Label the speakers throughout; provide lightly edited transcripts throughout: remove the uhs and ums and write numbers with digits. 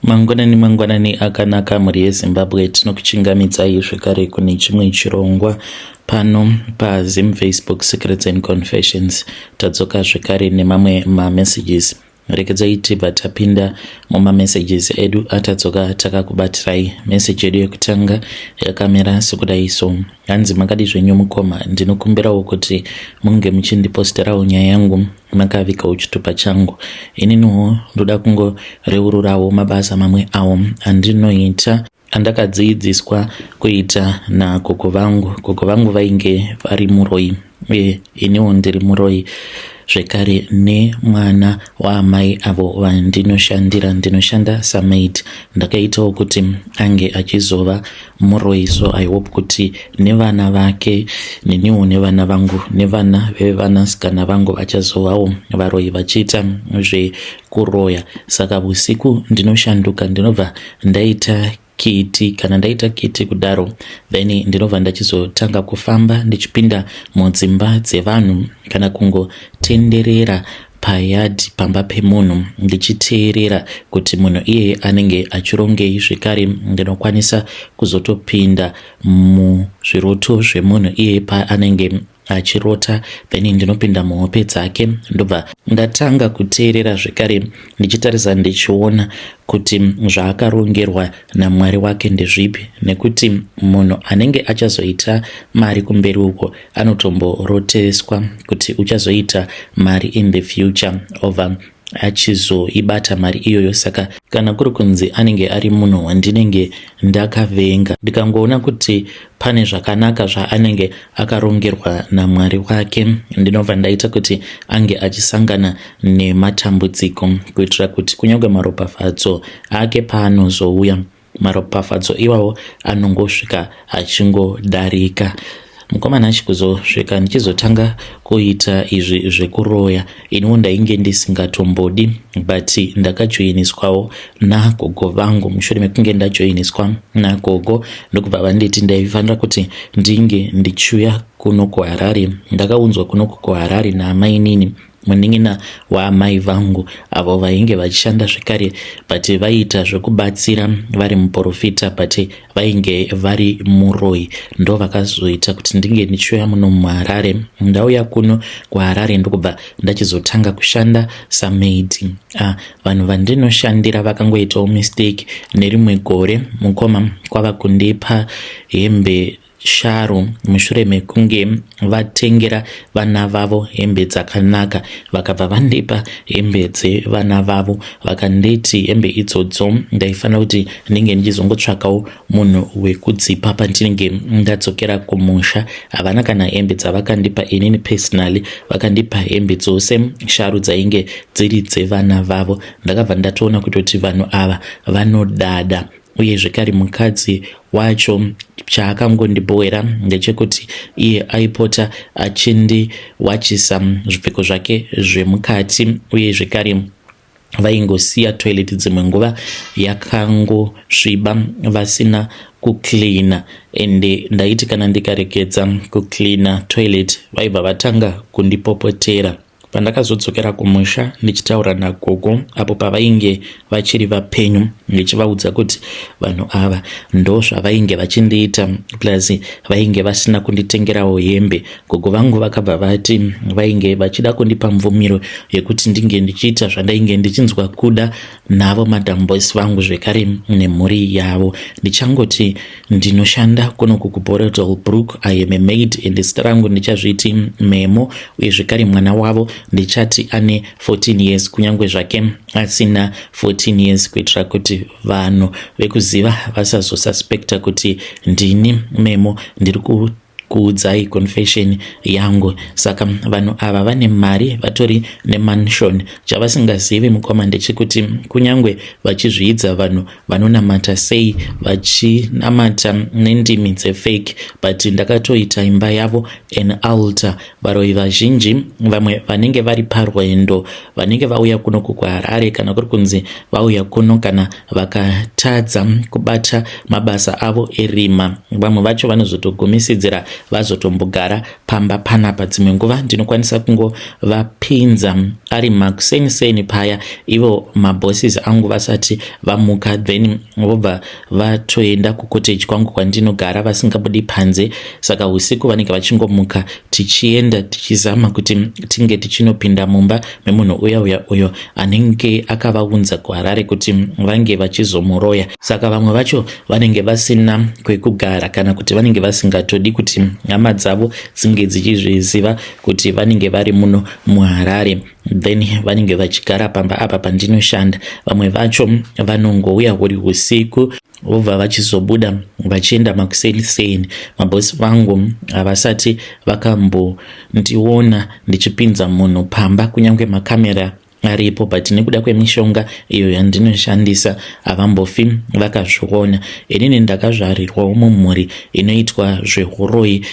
Speaker 1: Mangwanani mangwanani akanaka mhuri yeZimbabwe, tinokuchingamidzai zvekare kune chimwe chirongwa pano paZim Facebook Secrets and Confessions. Tadzoka zvekare nemamwe mamessages. Regedzai tibva tapinda mumamessages edu atadzoka takakubatirai. Message yedu yekutanga yakamira sekudai so. Hanzi makadi zvenyu mukoma, ndinokumbirawo kuti munge muchindiposterawo nyaya yangu makavigawo chitupa changu. Ininiwo ndoda kungoreururawo mabasa mamwe awo andinoita andakadziidziswa kuita nagogo vangu. Gogo vangu vainge vari muroyi uye iniwo ndiri muroyi zvekare nemwana waamai avo vandinoshandira. Ndinoshanda samaid. Ndakaitawo kuti ange achizova muroyi so I hope kuti nevana vake neniwo nevana vangu nevana vevanasikana vangu vachazovawo varoyi vachiita zvekuroya. Saka usiku ndinoshanduka ndinobva ndaita kiti, kana ndaita kiti kudaro then ndinobva ndachizotanga kufamba ndichipinda mudzimba dzevanhu kana kungotenderera payadhi pamba pemunhu ndichiteerera kuti munhu iyeye anenge achirongei. Zvekare ndinokwanisa kuzotopinda muzviroto zvemunhu iyeye paanenge achirota, then ndinopinda muhope dzake ndobva ndatanga kuteerera zvekare ndichitarisa ndichiona kuti zvaakarongerwa naMwari wake ndezvipi, nekuti munhu anenge achazoita mari kumberi uko anotomboroteswa kuti uchazoita mari in the future, obva achizoibata mari iyoyo. Saka kana kuri kunzi anenge ari munhu wandinenge ndakavenga, ndikangoona kuti pane zvakanaka zvaanenge akarongerwa naMwari wake, ndinobva ndaita kuti ange achisangana nematambudziko, kuitira kuti kunyange maropafadzo ake paanozouya, maropafadzo iwawo anongosvika achingodarika. Mukomana achikuzosvika ndichizotanga kuita izvi zvekuroya, iniwo ndainge ndisingatombodi, but ndakajoiniswawo nagogo vangu. Mushure mekunge ndajoiniswa nagogo, ndokubva vanditi ndaifanira kuti ndinge ndichiuya kuno kuHarare. Ndakaunzwa kuno kuHarare naamainini, munin'ina waamai vangu, avo vainge vachishanda zvekare, but vaiita zvekubatsira vari muprofita, but vainge vari muroyi. Ndo vakazoita kuti ndinge ndichiuya muno muHarare. Ndauya kuno kuHarare, ndokubva ndachizotanga kushanda samaid. Vanhu vandinoshandira vakangoitawo mistake nerimwe gore, mukoma, kwava kundipa hembe sharu mushure mekunge vatengera vana vavo hembe dzakanaka. Vakabva vandipa hembe dzevana vavo, vakanditi hembe idzodzo ndaifanira kuti ndinge ndichizongotsvakawo munhu wekudzipa pandinenge ndadzokera kumusha. Havana kana hembe dzavakandipa inini personally, vakandipa hembe dzose sharu dzainge dziri dzevana vavo. Ndakabva ndatoona kutoti vanhu ava vanodada. Uye zvekare mukadzi wacho chaakangondibhowera ndechekuti iye aipota achindiwachisa zvipfeko zvake zvemukati, uye zvekare vaingosiya toilet dzimwe nguva yakangosviba vasina kucleana, ende ndaiti kana ndikaregedza kucleana toilet vaibva vatanga kundipopotera. Pandakazodzokera kumusha ndichitaura nagogo apo pavainge vachiri vapenyu, ndichivaudza kuti vanhu ava ndo zvavainge vachindiita, plus vainge vasina kunditengerawo hembe, gogo vangu vakabva vati vainge vachida kundipa mvumiro yekuti ndinge ndichiita zvandainge ndichinzwa kuda navo madam boys vangu zvekare nemhuri yavo. Ndichangoti ndinoshanda kunoku kuBorrowdale Brook, I am a maid, and zita rangu ndichazviti Memo, uye zvekare mwana wavo ndichati ane 14 years kunyange zvake asina 14 years, kuitira kuti vanhu vekuziva vasazosuspecta kuti ndini Memo ndiri kuudzai confession yangu. Saka vanhu ava vane mari, vatori nemansion. Chavasingazivi, mukoma, ndechekuti kunyange vachizviidza vanhu vanonamata sei, vachinamata nendimi dzefake, but ndakatoita imba yavo an altar. Varoyi vazhinji vamwe vanenge vari parwendo, vanenge vauya kuno kuHarare, kana kuri kunzi vauya kuno, kana vakatadza kubata mabasa avo erima, vamwe vacho vanozotogumisidzira vazotombogara pamba panapa. Dzimwe nguva ndinokwanisa kungovapinza ari makuseni seni paya ivo mabosses angu vasati vamuka, then vobva vatoenda kucottage kwangu kwandinogara vasingabudi panze. Saka usiku vanenge vachingomuka, tichienda tichizama kuti tinge tichinopinda mumba memunhu uya uya uyo anenge akavaunza kuHarare kuti vange vachizomuroya. Saka vamwe vacho vanenge vasina kwekugara kana kuti vanenge vasingatodi kuti hama dzavo dzinge dzichizviziva kuti vanenge vari muno muHarare, then vanenge vachigara pamba apa pandinoshanda. Vamwe vacho vanongouya huri usiku, vobva vachizobuda vachienda makuseni seni. Mabhosi vangu havasati vakambondiona ndichipinza munhu pamba, kunyange makamera aripo, but nekuda kwemishonga iyo yandinoshandisa havambofi vakazviona. Inini ndakazvarirwawo mumhuri inoitwa zvehuroyi.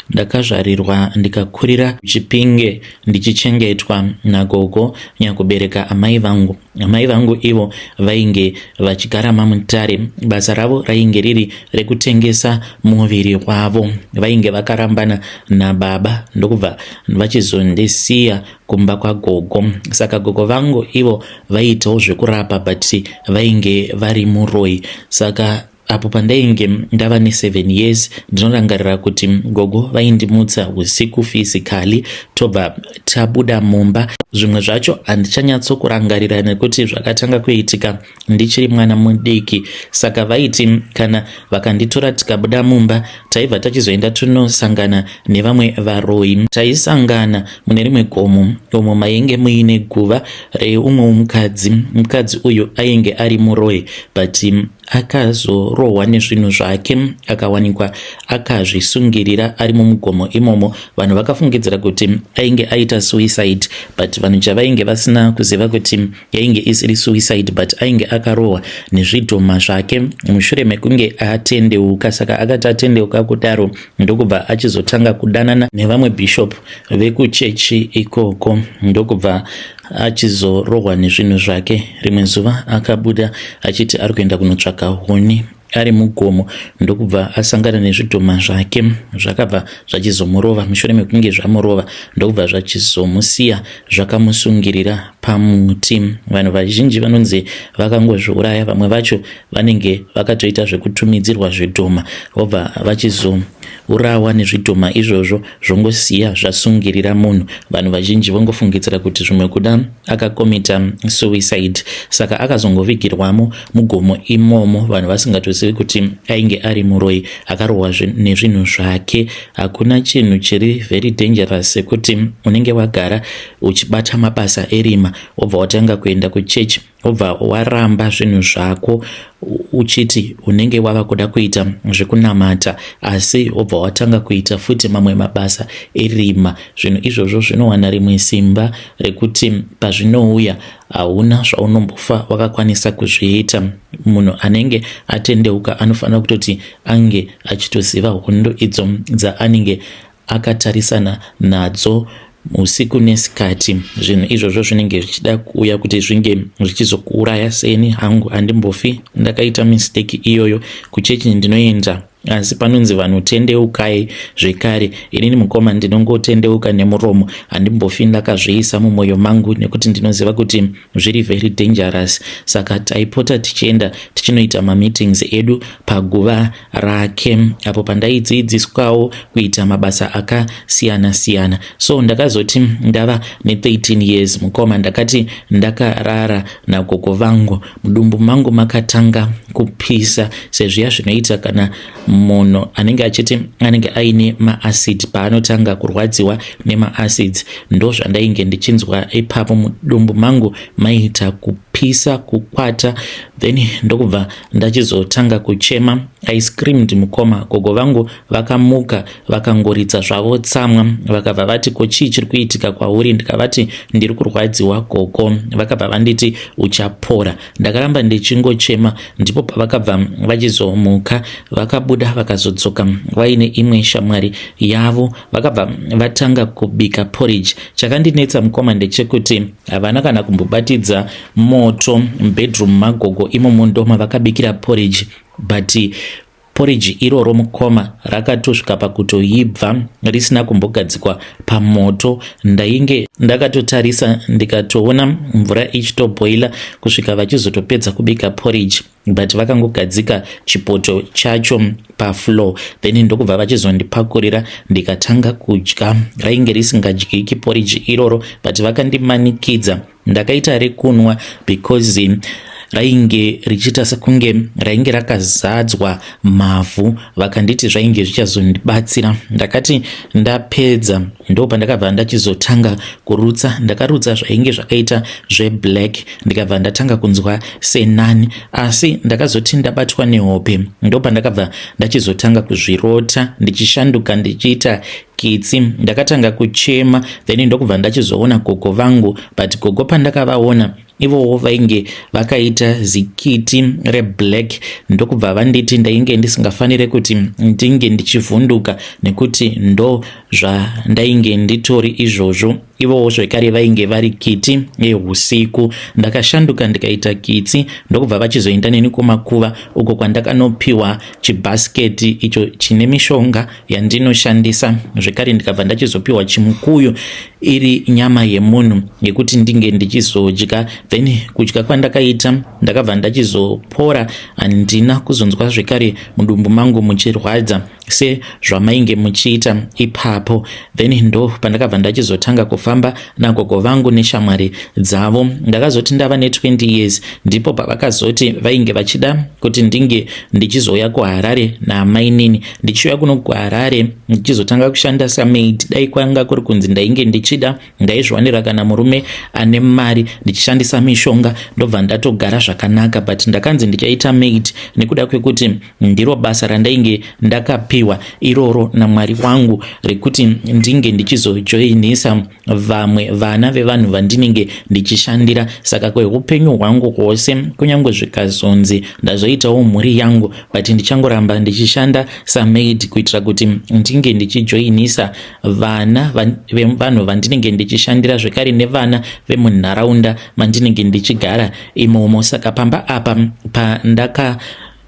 Speaker 1: Ndakazvarirwa ndikakurira Chipinge ndichichengetwa nagogo nyakubereka amai vangu. Amai vangu ivo vainge vachigara maMutare. Basa ravo rainge riri rekutengesa muviri wavo. Vainge vakarambana nababa, ndokubva vachizondisiya kumba kwagogo. Saka gogo vangu ivo vaiitawo zvekurapa, but vainge vari muroi. Saka apo pandainge ndava ne7 years, ndinorangarira kuti gogo vaindimutsa usiku physically, tobva tabuda mumba. Zvimwe zvacho handichanyatsokurangarira nekuti zvakatanga kuitika ndichiri mwana mudiki. Saka vaiti kana vakanditora tikabuda mumba, taibva tachizoenda tunosangana nevamwe varoi. Taisangana mune rimwe gomo umo mainge muine guva reumwe mukadzi. Mukadzi uyu ainge ari muroi, but akazorohwa nezvinhu zvake, akawanikwa akazvisungirira ari mumugomo imomo. Vanhu vakafungidzira kuti ainge aita suicide, but vanhu chavainge vasina kuziva kuti yainge isiri suicide, but ainge akarohwa nezvidhoma zvake mushure mekunge atendeuka. Saka akati atendeuka kudaro, ndokubva achizotanga kudanana nevamwe bishop vekuchechi ikoko, ndokubva achizorohwa nezvinhu zvake. Rimwe zuva akabuda achiti ari kuenda kunotsvaka huni ari mugomo, ndokubva asangana nezvidhoma zvake, zvakabva zvachizomurova. Mushure mekunge zvamurova, ndokubva zvachizomusiya zvakamusungirira pamuti. Vanhu vazhinji vanonzi vakangozviuraya, vamwe vacho vanenge vakatoita zvekutumidzirwa zvidhoma, vobva vachizourawa nezvidhoma izvozvo, zvongosiya zvasungirira munhu. Vanhu vazhinji vongofungidzira kuti zvimwe kuda akakomita suicide. Saka akazongovigirwamo mugomo imomo, vanhu vasingatozivi kuti ainge ari muroi akarohwa nezvinhu zvake. Hakuna chinhu chiri very dangerous sekuti unenge wagara uchibata mabasa erima, wobva watanga kuenda kuchechi, wobva waramba zvinhu zvako uchiti unenge wava kuda kuita zvekunamata, asi wobva watanga kuita futi mamwe mabasa erima. Zvinhu izvozvo zvinowana rimwe simba rekuti pazvinouya hauna zvaunombofa wakakwanisa kuzviita. Munhu anenge atendeuka anofanira kutoti ange achitoziva hondo idzo dzaanenge akatarisana nadzo usiku nesikati. Zvinhu izvozvo zvinenge zvichida kuuya kuti zvinge zvichizokuuraya. Seni hangu handimbofi ndakaita mistake iyoyo. Kuchechi ndinoenda, asi panonzi vanhu tendeukai zvekare, inini mukoma ndinongotendeuka nemuromo, handimbofi ndakazviisa mumwoyo mangu nekuti ndinoziva kuti zviri very dangerous. Saka taipota tichienda tichinoita mameetings edu paguva rake, apo pandaidzidziswawo kuita mabasa akasiyana siyana. So ndakazoti ndava ne13 years, mukoma, ndakati ndakarara nagogo vangu, mudumbu mangu makatanga kupisa sezviya zvinoita kana munhu anenge achiti anenge aine maacid, paanotanga kurwadziwa nemaacids. Ndo zvandainge ndichinzwa ipapo, mudumbu mangu maita kupisa, kukwata, then ndokubva ndachizotanga kuchema. I screamed, mukoma. Gogo vangu vakamuka, vakangoridza zvavo tsamwa, vakabva vati, "Ko chii chiri kuitika kwauri?" Ndikavati, "Ndiri kurwadziwa, gogo." Vakabva vanditi, "Uchapora." Ndakaramba ndichingochema. Ndipo pavakabva vachizomuka, vakabuda, vakazodzoka vaine imwe shamwari yavo, vakabva vatanga kubika porridge. Chakandinetsa, mukoma, ndechekuti havana kana kumbobatidza moto mubedroom magogo imomo, ndoma vakabikira porridge, but Porridge iroro mukoma rakatosvika pakutoibva risina kumbogadzikwa pamoto. Ndainge ndakatotarisa ndikatoona mvura ichitobhoila kusvika vachizotopedza kubika porridge, but vakangogadzika chipoto chacho pafloor, then ndokubva vachizondipakurira ndikatanga kudya. Rainge risingadyiki porridge iroro, but vakandimanikidza. Ndakaita rekunwa because rainge richiita sekunge rainge rakazadzwa mavhu. Vakanditi zvainge zvichazondibatsira. Ndakati ndapedza, ndo pandakabva ndachizotanga kurutsa. Ndakarutsa zvainge zvakaita zveblack, ndikabva ndatanga kunzwa senani. Asi ndakazoti ndabatwa nehope, ndo pandakabva ndachizotanga kuzvirota ndichishanduka ndichiita kitsi. Ndakatanga kuchema, then ndokubva ndachizoona gogo vangu. But gogo pandakavaona, ivowo vainge vakaita zikiti reblack, ndokubva vanditi ndainge ndisingafaniri kuti ndinge ndichivhunduka nekuti ndo zvandainge nditori izvozvo. Ivowo zvekare vainge vari kiti yehusiku. Ndakashanduka ndikaita kitsi, ndokubva vachizoenda neni kumakuva uko kwandakanopiwa chibhasiketi icho chine mishonga yandinoshandisa. Zvekare ndikabva ndachizopiwa chimukuyu iri nyama yemunhu yekuti ndinge ndichizodya. Then kudya kwandakaita, ndakabva ndachizopora. Handina kuzonzwa zvekare mudumbu mangu muchirwadza sezvamainge muchiita ipapo. Then ndo pandakabva ndachizotanga kufamba nagogo vangu neshamwari dzavo. Ndakazoti ndava ne20 years, ndipo pavakazoti vainge vachida kuti ndinge ndichizouya kuHarare naamainini. Ndichiuya kuno kuHarare ndichizotanga kushanda samaid. Dai kwanga kuri kunzi ndainge ndichida, ndaizviwanira kana murume ane mari ndichishandisa mishonga, ndobva ndatogara zvakanaka. But ndakanzi ndichaita maid nekuda kwekuti ndiro basa randainge ndakapiwa iroro naMwari wangu, rekuti ndinge ndichizojoinisa vamwe vana vevanhu vandinenge ndichishandira. Saka kweupenyu hwangu hwose, kunyange zvikazonzi ndazoitawo mhuri yangu, but ndichangoramba ndichishanda samaid kuitira kuti ndinge ndichijoinisa vana vevanhu vandinenge ndichishandira, zvekare nevana vemunharaunda mandinenge ndichigara imomo. Saka pamba apa pandaka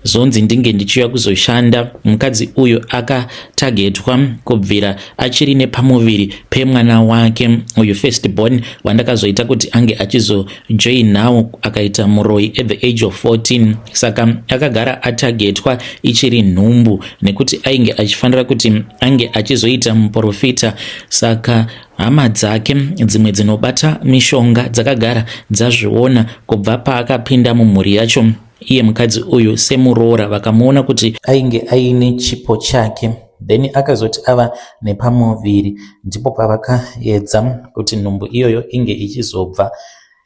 Speaker 1: zonzi ndinge ndichiuya kuzoshanda, mukadzi uyu akatagetwa kubvira achiri nepamuviri pemwana wake uyu first born, wandakazoita kuti ange achizojoinawo, akaita muroi at the age of 14. Saka akagara atagetwa ichiri nhumbu nekuti ainge achifanira kuti ange achizoita muprofita. Saka hama dzake dzimwe dzinobata mishonga dzakagara dzazviona kubva paakapinda mumhuri yacho iye mukadzi uyu semuroora. Vakamuona kuti ainge aine chipo chake. Then akazoti ava nepamuviri, ndipo pavakaedza kuti nhumbu iyoyo inge ichizobva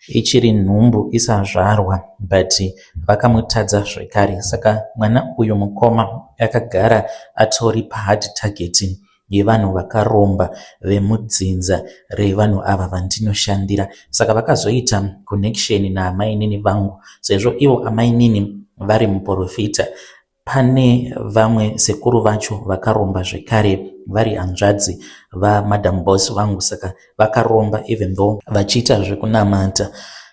Speaker 1: ichiri nhumbu, isazvarwa, but vakamutadza zvekare. Saka mwana uyu mukoma akagara atori pahard target yevanhu vakaromba vemudzinza revanhu ava vandinoshandira. Saka vakazoita connection naamainini vangu, sezvo ivo amainini vari muprofita. Pane vamwe sekuru vacho vakaromba zvekare, vari hanzvadzi vamadam boss vangu. Saka vakaromba even though vachiita zvekunamata.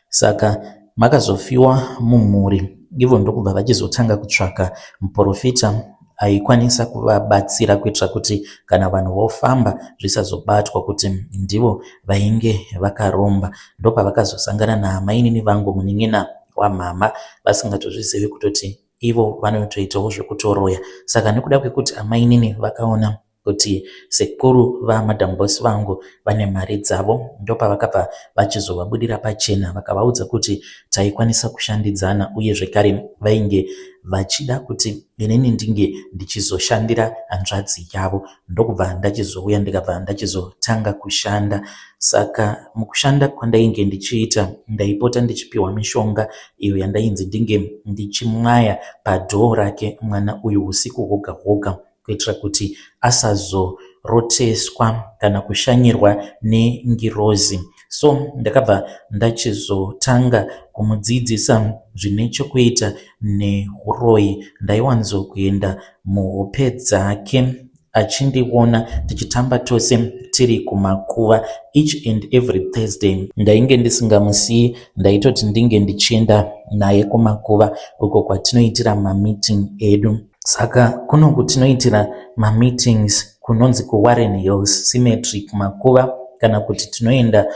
Speaker 1: Saka makazofiwa mumhuri, ivo ndokubva vachizotanga kutsvaka muprofita aikwanisa kuvabatsira kuitira kuti kana vanhu vofamba zvisazobatwa kuti ndivo vainge vakaromba. Ndopavakazosangana naamainini vangu, munin'ina wamama, vasingatozvizivi kutoti ivo vanotoitawo zvekutoroya. Saka nekuda kwekuti amainini vakaona kuti sekuru vamadam boss vangu vane mari dzavo, ndopavakabva vachizovabudira pachena, vakavaudza kuti taikwanisa kushandidzana, uye zvekare vainge vachida kuti inini ndinge ndichizoshandira hanzvadzi yavo. Ndokubva ndachizouya, ndikabva ndachizotanga kushanda. Saka mukushanda kwandainge ndichiita, ndaipota ndichipiwa mishonga iyo yandainzi ndinge ndichimwaya padhoo rake mwana uyu usiku hwoga hwoga, kuitira kuti asazoroteswa kana kushanyirwa nengirozi. So ndakabva ndachizotanga kumudzidzisa zvine chokuita neuroyi. Ndaiwanzokuenda muhope dzake achindiona tichitamba tose tiri kumakuva. Each and every Thursday ndainge ndisingamusii, ndaitoti ndinge ndichienda naye kumakuva uko kwatinoitira mameeting edu. Saka kunoku tinoitira mameetings kunonzi kuWarren Hills Cemetery kumakuva kana kuti tinoenda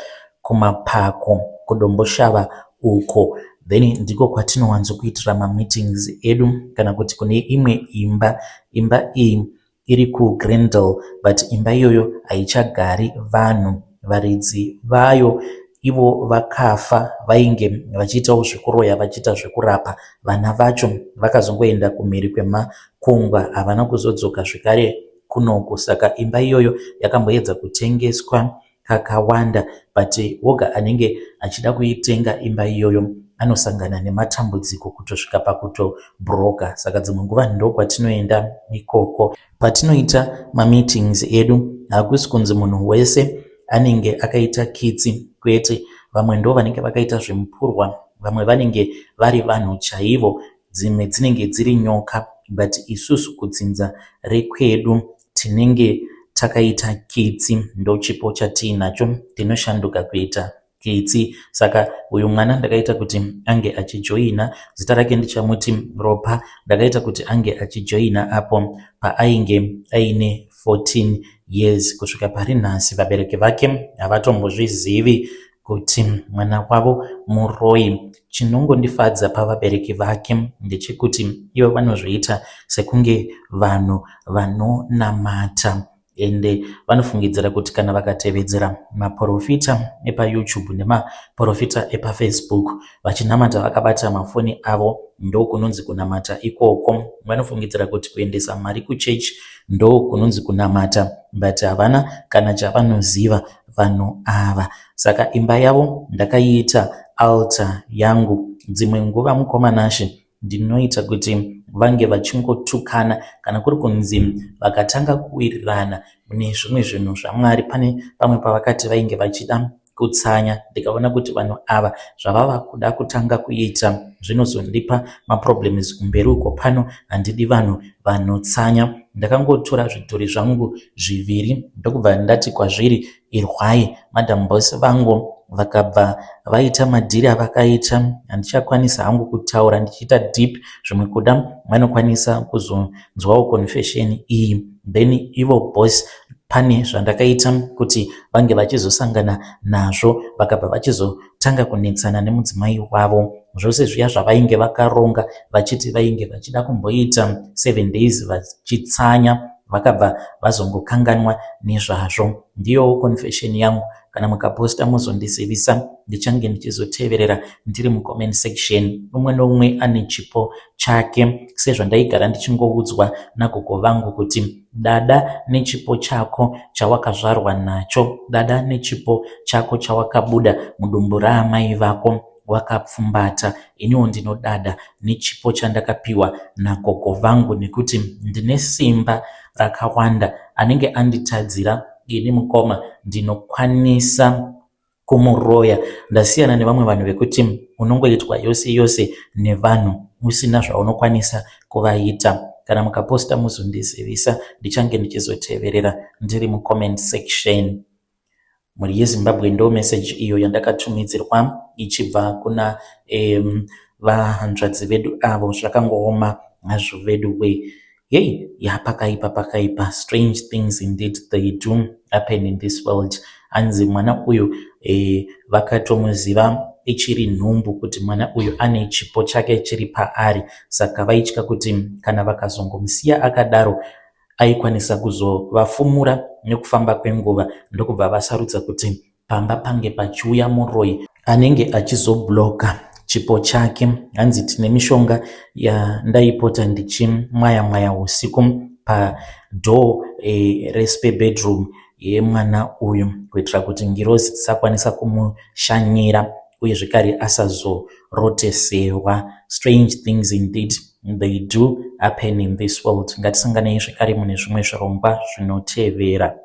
Speaker 1: kumapako kuDomboshava uko then ndiko kwatinowanzokuitira mameetings edu kana kuti kune imwe imba. Imba iyi iri kuGrendale but imba iyoyo haichagari vanhu. Varidzi vayo ivo vakafa vainge vachiitawo zvekuroya vachiita zvekurapa. Vana vacho vakazongoenda kumhiri kwemakungwa havana kuzodzoka zvekare kunoku. Saka imba iyoyo yakamboedza kutengeswa kakawanda but woga anenge achida kuitenga imba iyoyo anosangana nematambudziko kutosvika pakutobhuroka. Saka dzimwe nguva ndokwatinoenda ikoko. Patinoita mameetings edu hakusi kunzi munhu wese anenge akaita kitsi kwete. Vamwe ndo vanenge vakaita zvemupurwa, vamwe vanenge vari vanhu chaivo, dzimwe dzinenge dziri nyoka but isusu kudzinza rekwedu tinenge takaita kitsi ndochipo chatiinacho tinoshanduka kuita kitsi. Saka uyu mwana ndakaita kuti ange achijoina, zita rake ndichamuti Ropa. Ndakaita kuti ange achijoina apo paainge aine 14 years kusvika pari nhasi vabereki vake havatombozvizivi kuti mwana wavo muroyi. Chinongondifadza pavabereki vake ndechekuti ivo vanozviita sekunge vanhu vanonamata ende vanofungidzira kuti kana vakatevedzera maporofita epaYouTube nemaporofita epaFacebook vachinamata vakabata mafoni avo ndokunonzi kunamata ikoko. Vanofungidzira kuti kuendesa mari kuchechi ndokunonzi kunamata but havana kana chavanoziva vanhu ava. Saka imba yavo ndakaiita altar yangu. Dzimwe nguva mukoma Nashe ndinoita kuti vange vachingotukana kana kuri kunzi vakatanga kuwirirana mune zvimwe zvinhu zvaMwari. Pane pamwe pavakati vainge vachida kutsanya ndikaona kuti vanhu ava zvavava kuda kutanga kuita zvinozondipa maproblems kumberi uko. Pano handidi vanhu vanotsanya. Ndakangotora zvidhori zvangu zviviri ndokubva ndati kwazviri irwai. Madam Boss vangu vakabva vaita madhiri avakaita handichakwanisa hangu kutaura ndichiita deep zvimwe kuda vanokwanisa kuzonzwawo confession iyi. Then ivo boss pane zvandakaita kuti vange vachizosangana nazvo vakabva vachizotanga kunetsana nemudzimai wavo. Zvose zviya zvavainge vakaronga vachiti vainge vachida kumboita 7 days vachitsanya vakabva vazongokanganwa nezvazvo. Ndiyowo confession yangu. Kana mukaposta muzondizivisa ndichange ndichizoteverera ndiri mucomment section. Umwe noumwe ane chipo chake sezvandaigara ndichingoudzwa nagogo vangu kuti dada nechipo chako chawakazvarwa nacho, dada nechipo chako chawakabuda mudumbu raamai vako wakapfumbata. Iniwo ndinodada nechipo chandakapiwa nagogo vangu nekuti ndine simba rakawanda. Anenge anditadzira ini mukoma ndinokwanisa kumuroya. Ndasiyana nevamwe vanhu vekuti unongoitwa yose yose nevanhu usina zvaunokwanisa kuvaita. Kana mukaposta muzondizivisa ndichange ndichizoteverera ndiri mucomment section. Mhuri yeZimbabwe ndo message iyo yandakatumidzirwa ichibva kuna vahanzvadzi vedu avo. Zvakangooma hazvo vedu we. Hey, ya pakaipa pakaipa. Strange things indeed they do happen in this world. Hanzi mwana uyu vakatomuziva ichiri nhumbu kuti mwana uyu ane chipo chake chiri paari. Saka vaitya kuti kana vakazongomusiya akadaro aikwanisa kuzovafumura nekufamba kwenguva ndokubva vasarudza kuti pamba pange pachiuya muroyi anenge achizobloka chipo chake. Hanzi tine mishonga yandaipota ndichimwaya mwaya usiku padoor respare bedroom yemwana uyu kuitira kuti ngirozi dzisakwanisa kumushanyira uye zvekare asazorotesewa. Strange things indeed they do happen in this world. Ngatisanganei zvekare mune zvimwe zvirongwa zvinotevera.